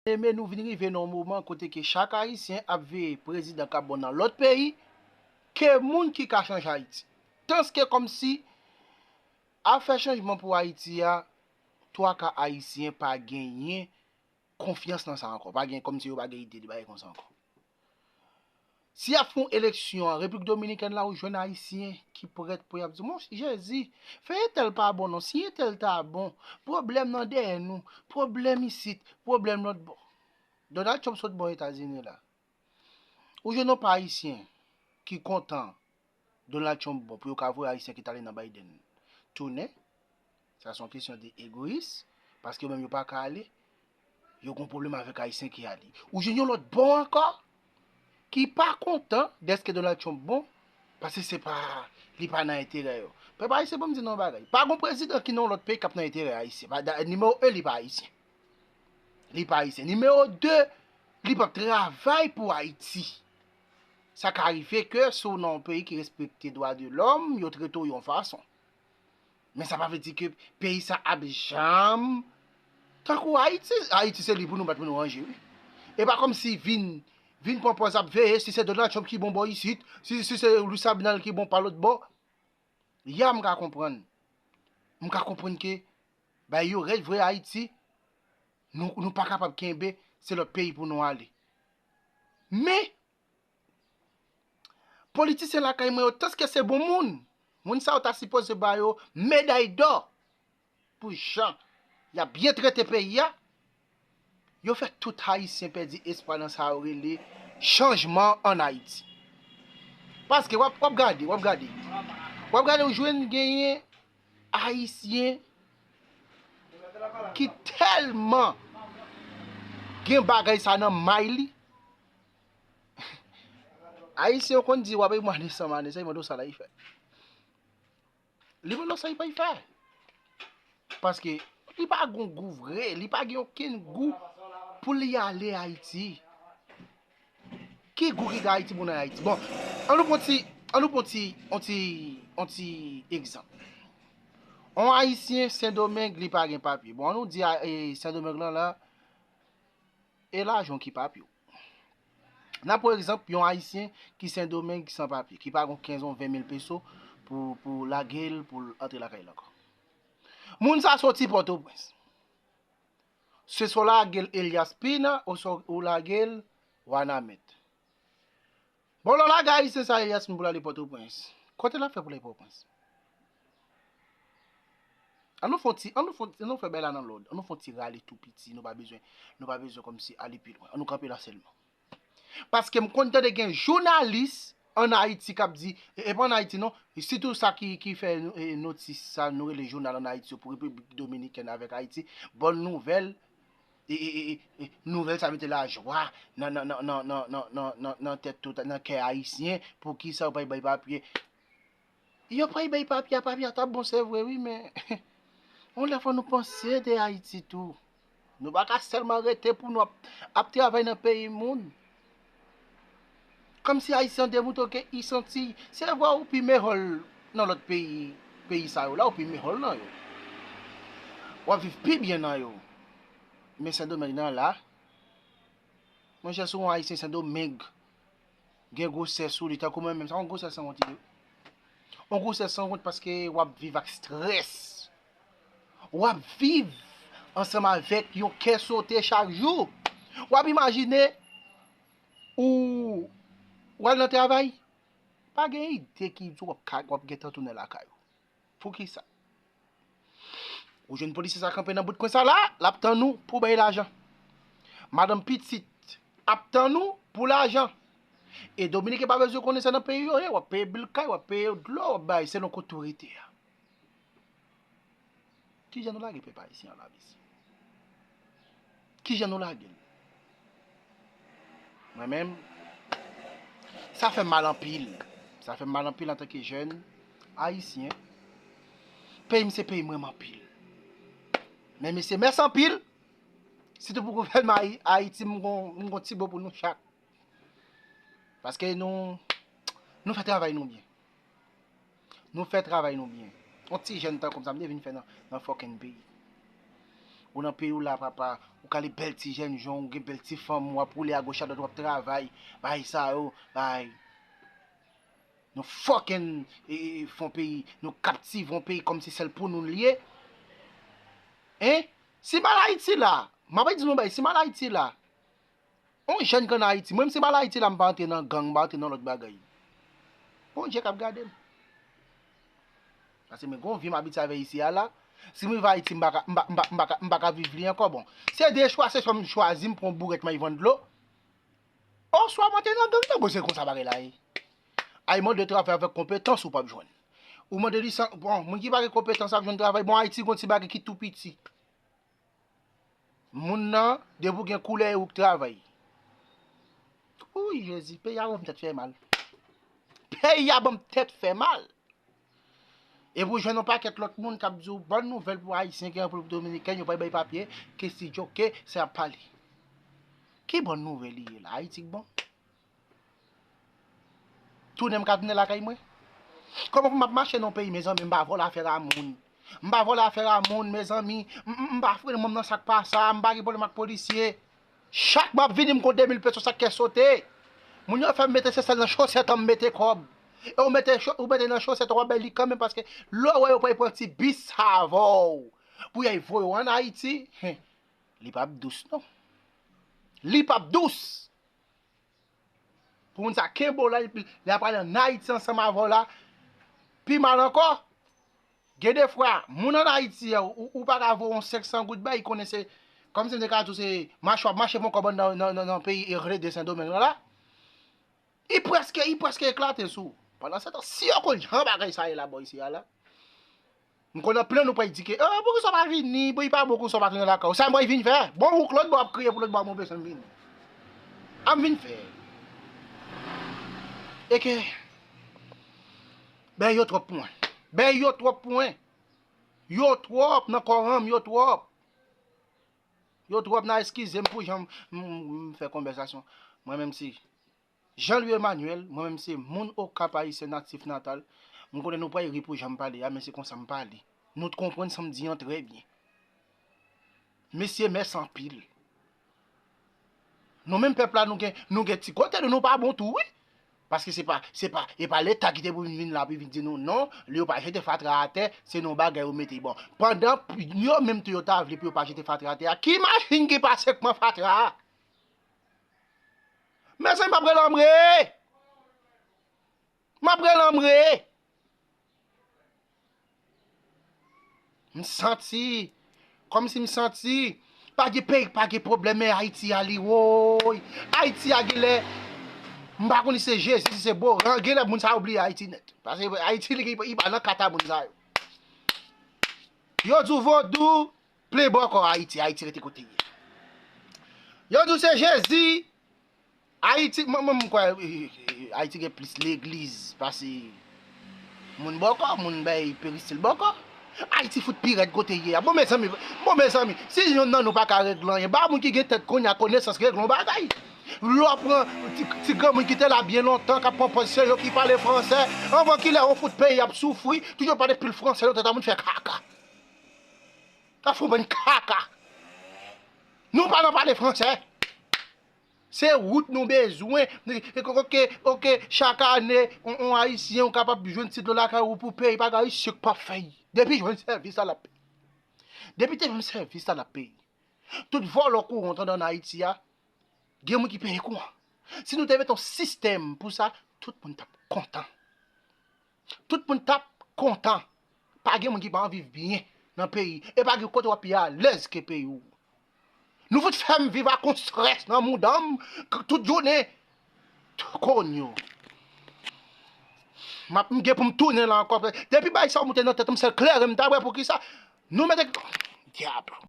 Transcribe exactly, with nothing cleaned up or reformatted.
Byeneme, nou vin rive nan yon moman kote ke chak Ayisyen ap veye prezidan k ap bon nan lòt peyi ke moun ki ka chanje Ayiti. Tanske kòmsi afè chanjman pou Ayiti a, twa ka Ayisyen pa genyen konfyans nan sa ankò. Pa gen, kòmsi yo pa gen ide de bagay konsa ankò. Si y ap fè yon eleksyon an Repiblik Dominikèn la, ou jwenn Ayisyen ki prèt pou y ap di, "Mon Jezi, fè entèl pa bon non, si entèl ta bon, pwoblèm nan dèyè nou, pwoblèm isit, pwoblèm lòt bò." Donald Trump sot bò Etazini la. Ou jwenn yon pa Ayisyen ki kontan Donald Trump bon pou yo ka voye Ayisyen ki t ale nan Biden tounen. Sa se yon kesyon de egoyis, paske yo menm yo pa ka ale. Yo gen pwoblèm avèk Ayisyen ki ale. Ou jwenn yon lòt bò ankò ki pa kontan dèske Donald Trump bon, paske se pa, li pa nan enterè yo. Pèp ayisyen, ban m di nou yon bagay. Pa gen prezidan ki nan yon lòt peyi k ap nan enterè Ayisyen. Pa, da- nimewo en, li pa Ayisyen. Li pa Ayisyen. Nimewo de, li p ap travay pou Ayiti. Sa ka rive ke si w nan yon peyi ki respekte dwa de lòm, yo trete w yon fason. Men sa pa vle di ke peyi sa ap janm tankou Ayiti. Ayiti se li pou nou mèt pou nou ranje, wi. E pa kòmsi vin, vin pran pòz ap veye si se Donald Trump ki bon bò isit, si, si se Luis Abinader ki bon pa lòt bò. Ya m ka konprann. M ka konprann ke bay yo rèd vre Ayiti, nou, nou pa kapab kenbe, se lòt peyi pou nou ale. Men, politisyen lakay mwen yo, tanske se bon moun, moun sa yo ta sipoze ba yo meday dò pou jan y ap byen trete peyi a. Yo fè tout Ayisyen pèdi espwa nan sa yo rele chanjman ann Ayiti. Paske w ap, w ap gade, w ap gade. W ap gade, ou jwenn genyen Ayisyen ki tèlman gen bagay sa nan may li. Ayisyen yo konn di, "W ap mande san mande, sa, mande w sa la, li fè." Li pa nan sa li pral fè. Paske li pa gen gou vre, li pa gen okenn gou pou li ale Ayiti. Ki gou ki gen Ayiti pou nan Ayiti? Bon, an nou pran ti, an nou pran ti, on ti, on ti egzanp. On Ayisyen Sendomeng, li pa gen papye. Bon, an nou di a, e, Sendomeng lan la, e lajan ki papye w. N a pran egzanp yon Ayisyen ki Sendomeng ki san papye, ki pa gen kenz ou ven mil peso pou, pou lage l, pou l antre lakay l ankò. Moun sa soti Pòtoprens. Se swa w lage l Elias Pina, oswa w lage l Wanament. Bon, lè w lage Ayisyen sa Elias Pina pou l ale Pòtoprens, kote l ap fè pou l ale Pòtoprens? An nou fè on ti, an nou fè, an nou fè bagay la nan lòd. An nou fè on ti rale tou piti. Nou pa bezwen, nou pa bezwen kòmsi ale pi lwen. An nou kanpe la sèlman. Paske m konn tande gen jounalis ann Ayiti k ap di, e, e pa ann Ayiti non, sitou sa ki, ki fè, e, notis sa, nou rele jounal ann Ayiti yo pou Repiblik Dominikèn avèk Ayiti, bòn nouvèl, e, e, e, e, e, nouvèl sa mete lajwa nan, nan, nan tèt tout, nan kè Ayisyen, poukisa yo pa bay papye. Yo pral bay papye a, papye a t ap bon, se vre, wi, men yon lè fò nou panse de Ayiti tou. Nou pa ka sèlman rete pou nou ap, ap travay nan peyi moun. Kòmsi Ayisyen an demoutre ke i santi, se vre ou pi meyè nan lòt peyi, peyi sa yo la, ou pi meyè nan yo. W ap viv pi byen nan yo. Men Sendomeng nan la, monchè, si w yon Ayisyen Sendomeng, gen gwosè sou li, tankou mwen menm, sa yon gwosè sanwont li ye. Yon gwosè sanwont paske w ap viv ak estrès. W ap viv ansanm avèk yon kè sote chak jou. W ap imajine ou, ou al nan travay, pa gen ide ki w ap ka, w ap gentan tounen lakay ou. Poukisa? Ou jwenn polisye sa kanpe nan bout kwen sa la, l ap tann ou pou bay lajan. Madanm pitit ap tann ou pou lajan. E Dominiken pa bezwen konnen sa nan peyi yo ye, w ap peye bil kay, w ap peye dlo, w ap bay selon kote w rete a. Kijan nou lage pèp ayisyen an la, mesye? Kijan nou lage l? Mwen menm, sa fè m mal anpil. Sa fè m mal anpil antanke jèn ayisyen. Peyi m se peyi m renmen anpil. Men mesye, mèsi anpil. Sitou pou gouvènman Ayi-, Ayiti, m gon, m gon ti mo pou nou chak. Paske nou, nou fè travay nou byen. Nou fè travay nou byen. On ti jèn tankou m sa, m te vin fè nan, nan fucking peyi. Ou nan peyi w la, papa, ou ka li bèl ti jènjan, ou gen bèl ti fanm, w ap woule agoch adwat, w ap travay, bay sa yo, bay. Nou fucking, e, e, fè yon peyi, nou kaptive yon peyi kòmsi sèl pou nou l ye. Hein? Si m al Ayiti la, m ap di nou bay, si m al Ayiti la, yon jèn k ann Ayiti, mwen menm si m al Ayiti la, m pa antre nan gang, m pa antre nan lòt bagay. Bondye k ap gade m. Paske mwen gen yon vi m abitye avè isi a la. Si m rive Ayiti, m pa ka, m pa, m pa, m pa ka, m pa ka viv li ankò. Bon, se de chwa, se swa m chwazi, m pran yon bourèt, m al vann dlo. Oswa m antre nan gang, tankou se konsa bagay la ye. Ay mande travay avèk konpetans ou p ap jwenn. Ou mande lisans, bon, moun ki pa gen konpetans ap jwenn travay. Bon, Ayiti gon ti bagay ki tou piti. Moun nan, depi w gen koulè, e ou k travay. Wouy, Jezi, peyi a ban m tèt fè mal. Peyi a ban m tèt fè mal. Epi w jwenn yon pakèt lòt moun k ap di w bòn nouvèl pou Ayisyen ki an Repiblik Dominikèn, yo pa bay papye, ke si djoke, se ap pale. Ki bòn nouvèl li ye la? Ayiti k bon? Tounen m ka tounen lakay mwen? Kòman pou m ap mache nan yon peyi, mezanmi, m pa vòlè afè a moun? M pa vòlè afè a moun, mezanmi. M, m, m pa foure men m nan sa k pa sa, m pa gen pwoblèm ak polisye. Chak m ap vini, m gon de mil peso, sa k kè sote. Moun yo fè m mete sesèl nan chosèt an, m mete kòb. E ou mete cho-, ou mete nan chosèt an, w ap bay li kanmenm, paske lè w wè yo pral pran ti bis sa avè w pou y al voye w ann Ayiti, hen, li p ap dous, non. Li p ap dous. Pou moun sa kenbe w la, epi lè y ap prale ann Ayiti ansanm avè w la, pi mal ankò. Gen de fwa, moun ann Ayiti a, ou, ou pa ka voye yon senk san goud bay, konnen se, kòmsi m te ka di w se mache w ap mache pou yon kòb nan, nan, nan, nan peyi Ere de Sendomeng lan la. Li prèske, li prèske eklate sou ou. Pandan se tan, si yo konn jan bagay sa ye la bò isi a la, m konn anpil nan nou pral di ke, "Ah, poukisa w pa vini? Bon, li pa bon konsa w pa tounen lakay w." Sa m pral vin fè? Bon, ou k lòt bò ap kriye pou lòt bò, mwen bezwen m vini. An m vin fè. E ke, bèy yo twòp pou mwen. Bèy yo twòp pou mwen. Yo twòp nan kò an m, yo twòp. Yo twòp nan, eskize m pou jan m, m, m fè konvèsasyon. Mwen menm se Jean Louis Emmanuel, mwen menm se moun Okap ayisyen natif natal. M konnen nou pral ri pou jan m pale a, men se konsa m pale. Nou t konprann sa m di an trè byen. Mesye, mèsi anpil. Nou menm pèp la, nou gen, nou gen ti kote nou, nou pa bon tou, wi. Paske se pa, se pa, e pa Leta ki te pou vin, vin la, pou vin di nou non, yo pa jete fatra atè, se nan yon bagay yo mete. Bon, pandan yo menm tou yo ta vle pou yo pa jete fatra atè a, ki machin ki pase k pran fatra a? Mezanmi, m ap rele anmwe! M ap rele anmwe! M santi, kòmsi m santi, pa gen peyi k pa gen pwoblèm, men Ayiti a li woy. Ayiti a genlè, m pa konn si se Jezi, si se Boran, genlè moun sa yo bliye Ayiti nèt. Paske Ayiti li, li pa nan kata moun sa yo. Yo di w vodou plen bòkò Ayiti, Ayiti rete kote l ye. Yo di w se Jezi, Ayiti, mwen, mwen, m kwè, eh, eh, Ayiti gen plis legliz pase moun bòkò, moun bay peristil bòkò. Ayiti fout pi rèd kote ye a. Bon, mezanmi, bon, mezanmi, si yonn nan nou pa ka regle anyen, ba moun ki gen tèt kounye a konesans regle yon bagay. Lè w pran ti, ti granmoun ki te la byen lontan, k ap pran pòz se yo ki pale fransè, anvan kilè yon fout peyi ap soufri, toujou pale pil fransè, lontan ta moun fè kaka. T ap fè yon bann kaka. Nou pa nan pale fransè. Se wout nou bezwen. Oke, oke, chak ane, yon, yon Ayisyen ou kapab jwenn ti dlo lakay ou pou peye, pa gen Ayisyen k p ap fè l. Depi jwenn sèvis la, l ap peye. Depi te jwenn sèvis la, l ap peye. Tout vòlò kouran w tande ann Ayiti a, gen moun ki peye kouran. Si nou te mete yon sistèm pou sa, tout moun t ap kontan. Tout moun t ap kontan. Pa gen moun ki pa anvi viv byen nan peyi. E pa gen kote w ap pi alèz ke peyi w. Nou fout fè m viv ak yon strès nan mouda m k-, tout jounen. Konyo. M ap, m gen pou m tounen la ankò. Depi bagay sa yo moute nan tèt mwen, sèl klere m ta wè poukisa. Nou mete, dyab.